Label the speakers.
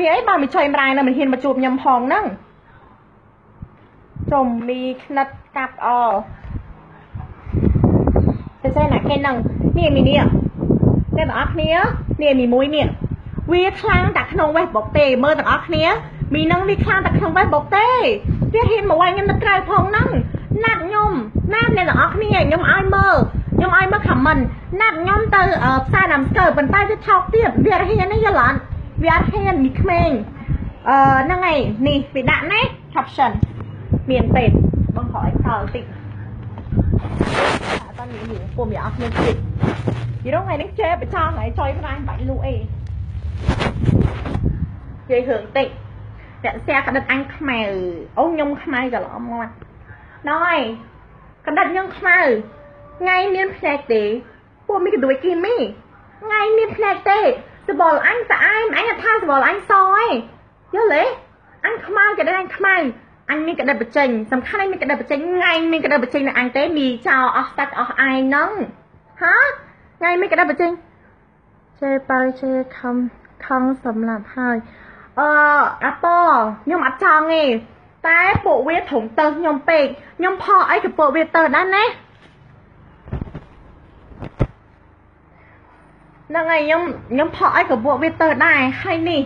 Speaker 1: គ្នាអីបើមិនចុយម្រាយនៅមិនហ៊ានមកជួបខ្ញុំផងហ្នឹងចំមីក្និតកាប់អតែស្អីណាគេហ្នឹងនេះមីនេះអ្នកទាំងអស់គ្នានេះមីមួយនេះវាខ្លាំងតែក្នុង Facebook ទេមើលទាំងអស់គ្នាមីនឹងវាខ្លាំងតែក្នុង Facebook ទេវាហ៊ានមកវាយខ្ញុំនៅក្រៅផងហ្នឹងណាត់ខ្ញុំណាត់អ្នកទាំងអស់គ្នាខ្ញុំឲ្យមើលខ្ញុំឲ្យមើល comment ណាត់ខ្ញុំទៅផ្សារដើមស្កើប៉ុន្តែវាថោកទៀតវាអត់ហ៊ានទេយល់អត់វាអត់ហ៊ានមីក្មេងអឺហ្នឹងហើយនេះវាដាក់ណា caption មានពេទ្យបងខកឲ្យតល់តិចអត់មានរឿងពុំវាអត់មានទៀតយល់ថ្ងៃនេះចេះបចង់ថ្ងៃចុយផ្នែកបាច់លក់អីនិយាយរឿងតិចអ្នកសែកដិតអញខ្មៅអូខ្ញុំខ្មៅច្រឡំមកហ្នឹងហើយកដិតខ្ញុំខ្មៅថ្ងៃមានភ្នែកទេពួកមីកដួយគីមីថ្ងៃមានភ្នែកទេសបល់អញស្អែមអញថាសបល់អញសឯងយល់ទេអញខ្មៅកដិតអញខ្មៅអញមានកដិតបញ្ចេញសំខាន់អញមានកដិតបញ្ចេញថ្ងៃមានកដិតបញ្ចេញនៅអញទេមីចោលអស់សាច់អស់ឯងហ្នឹងហាថ្ងៃមានកដិតបញ្ចេញជេបើជេខំខំសម្រាប់ហើយអឺអាប៉ខ្ញុំអត់ចង់ទេតែពួកវាធំទៅខ្ញុំពេកខ្ញុំផកអីក៏ពួកវាទៅដែរណាហ្នឹងហើយខ្ញុំខ្ញុំផកអីក៏ពួកវាទៅដែរហើយនេះ